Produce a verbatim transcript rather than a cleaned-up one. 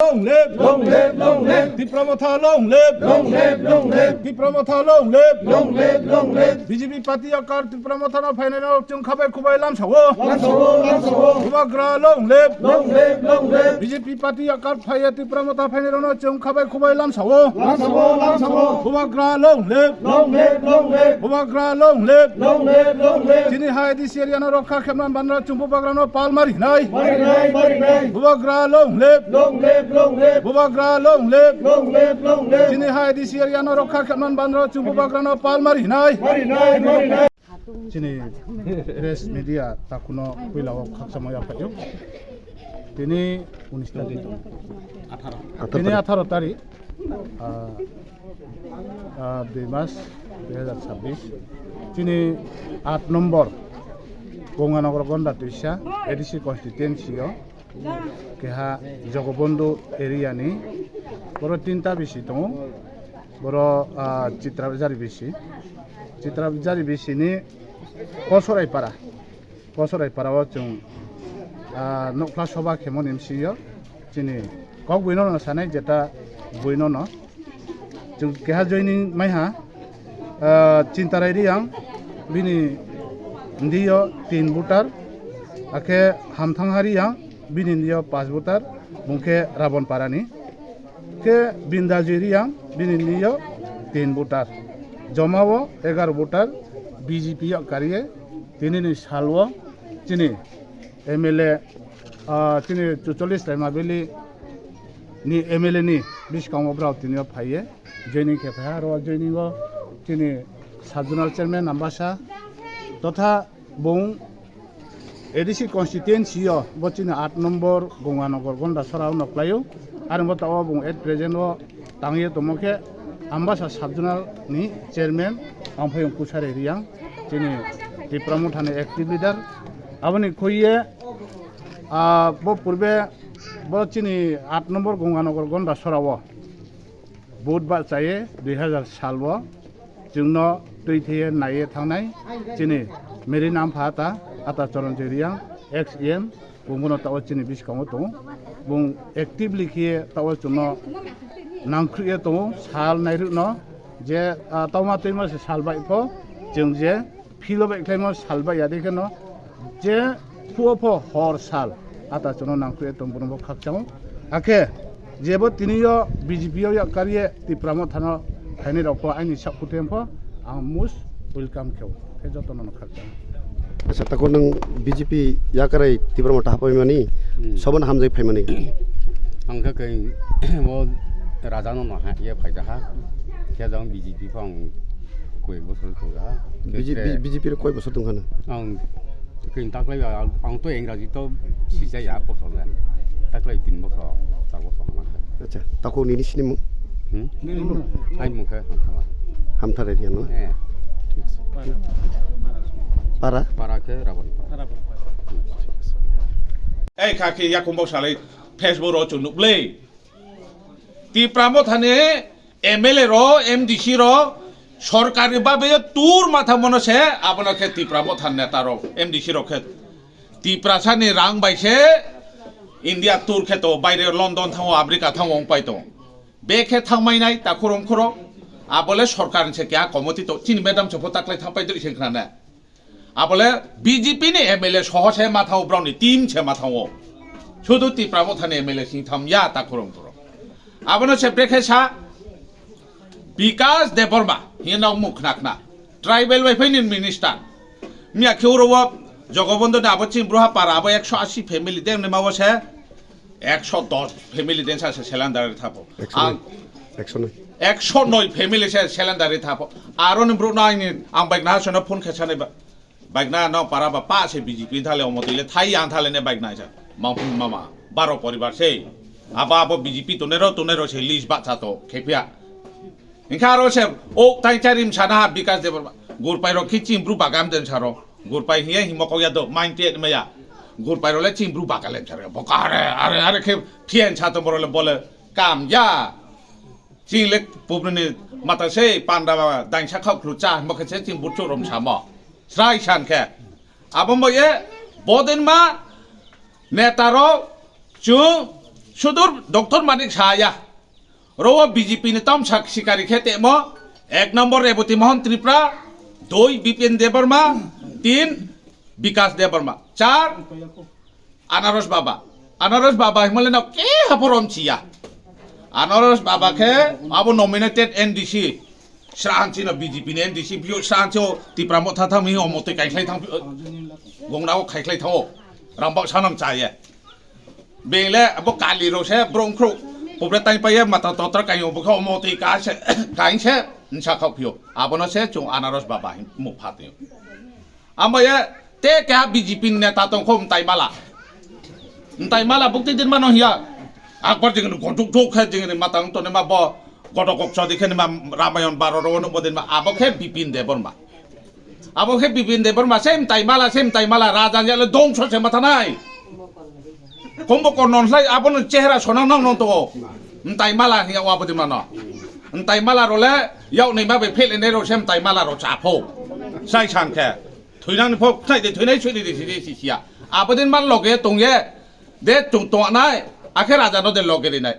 Long live! Long live! Long live! Tipra Motha long live! Long live! Long live! Tipra Motha long live! Long live! Long live! B J P party yakar Tipra Motha no phainai no chwng khabai khubai lamsao. Lamsao, lamsao. Bubagra long live! Long live! Long live! B J P party yakar phaiya Tipra Motha phainai no chwng khabai khubai lamsao. Lamsao, lamsao. Bubagra long live! Long live, long live. Bubagra long live. Long live, long live. Chini hai A D C area no rokha khepna bandra chwng bubagra no pal mari hinai. Mari hinai, mari hinai. Bubagra long live. Long live, long live. Bubagra long live. Long live, long live. Chini hai A D C area no rokha khepna bandra chwng bubagra no pal mari hinai. Mari hinai, mari hinai. Chini press media takuno puila o khakchangma yaphaio. Tini unis tarik. Atharo. Tini atharo tarik. Ah, ah, dui mas dui hazar chabbish. Chini aat nombor Gonganagar Gonda Twisa A D C constituency o keha Jogobondhu area ni boro tinta bisi tongo. Boro, ah, Chitra Jari bisi. Chitra Jari bisi ni Kosorai para. Kosorai para o chwng, ah, nokla soba khemo ni bisi o chini kok buino no sanai jeta buino no. Chwng keha joining maiha, ah, Chintarai Riyang bini ndio tin voter, akhe Hamthang Hariyang bini ndio pas voter, bungkhe Rabon Parani. Khe Bindajui Riyang bini ndio tin voter. Joma o egar voter B J P o kariye tini ni sal o chini M L A, ah, chini chuchollis Taima Valley ni M L A ni biskango brao tini o phaiye joining khe phaiha aro joining o chini sub zonal chairman Ambasa totha bung A D C constituency o bo chini aat nombor Gonganagar Gondasora no khlaio. Ani bo tao bung at present o tangye tongmo khe Ambasa sub zonal ni chairman Amphayung Kusari Riyang chini Tipra Motha ni active leader. Aboni khuiye, ah, bo purbe bo chini aat nombor Gonganagar Gondasora o vote ba chaye dui hazar sal o chwngno twi thwiye naiye thangnai chini Meri Nampha ata, ata Charanjit Riyang, ex E M, bungbono tao chini biskango tongo. Bung actively khiye tao chwngno nangkhruiye tongo, sal nairukno je, ah, tongma twima se sal bai pho chwng je philo bai khlaimo sal bai ya de kheno je phuo pho hor sal ata chwngno nangkhruiye tong bono bo khakchangma. Akhe jebo tini o B J P o yak kariye Tipra Motha no phainai rok pho aini sak khutem pho ang most welcome kheo. Khe joto no khakchang. Acha, tako nwng B J P yakarai Tipra Motha hapai mani, hmm, sobo no hamjai phai mani. Ang khe kei o raja no no ha ye phai jaha. Khe jang B J P pho ang koi bosor tong jaha. B J P, Khe B J P ro koi bosor tong khana? Ang kei taklai ang, ang to Engraji to sijaya bosor le. Taklai tin bosor, char bosor ma. Acha, tako nini sini mu? Hmm? Ai mung khe Hamthara. Hamthara area no? Eh. Para? Para khe Rabon. Ei kha khe yakum bok salai Facebook ro chwng nuklei. Tipra Motha ni M L A ro, M D C ro, sorkar ni babe tur matha mono se, abono khe Tipra Motha neta ro, M D C ro khe Tiprasa ni rang bai se India tur khe to, baire London thango, America thango wng pai to. Be khe thangmai nai takhurung khuro. Abole sorkar ni se kya komoti to. Chini madam se pho taklai thangpai dri se khna ne. Abole B J P ni M L A soho se ma thango, brao ni team se ma thango. Sudu Tipra Motha ni M L A sing tham ya takhurung khuro. Abono se be khe sa Bikas Debbarma. Hino mung khna khna. Tribal bai phai ni minister. Miya khe uro wo Jogobondhu ni abo chini bruha para abo ekso ashi family deng ni ma wo se. Ekso dos family den sa se cylinder ri thapo. Ekso noi. Ang Ekso noi. Ekso noi family se cylinder ri thapo. Aro ni bro na ni ang bike na sono phone khe sani ba. Bike na no para ba pa se B J P thale omo tile thai yang thale ne bike na sa. Mangphung mama baro poribar se. Aba abo B J P to nero to nero se list ba cha to khepia. Hingkha aro se o tai charim sana ha Bikas Debbarma. Gurpai ro kiching bru bagam den saro. Gurpai hiye himo kok ya do main te maya. Gurpai ro le ching bru bagale saro. Boka are are are khe thien sa to boro le bole kam ya. Ching le pubni mata se panda ba dain sa khok khlu cha mo khe se ching bur churom samo. Srai san khe. Abo mo ye bodin ma Neta rok chwng Sudur Doctor Manik saya. Rowo B J P ni tam sak sikari khe temo. Ek number Reboti Mohan Tripura, doi Bipin Debbarma, tin Bikas Debbarma, char Anaros Baba. Anaros Baba himale no ke haporom chiya. Anaros Baba khe abo nominated N D C. Sranchi no B J P ni N D C biyo sranchi o Tipra Motha thang mi o motoi kaikhlai thang, gongra o kaikhlai thang o. Rambak sanam chaye. Bengle abo kali ro se brong khro. Pobre tai paye mata totra kayo bokha o motoi ka se, kain se nsa khao phiyo. Abono se chung Anaros Baba hin mo phatyo. Ambaye te keha B J P ni neta tongkho mtai mala. Mtai mala bukti din mano hiya. Akbar jingni gojuk jok khe jingni matang tone ma bo godok kok chodi khe ma Ramayon baro ro no bodin ma abo khe Bipin Debbarma. Abo khe Bipin Debbarma se mtai mala se mtai mala raja jale dongso se mathanai. Kombo kornon hlai abono chehra sonang nang nong to. Mtai mala hiya wa bodin mano. Mtai mala role yau nei ma be phele nei ro se mtai mala ro chapho. Sai san khe. Thuinang ni phok thai de thuinai sui de si si siya. Abodin man loge tongye de tung tongnai akhe raja no de loge rinai.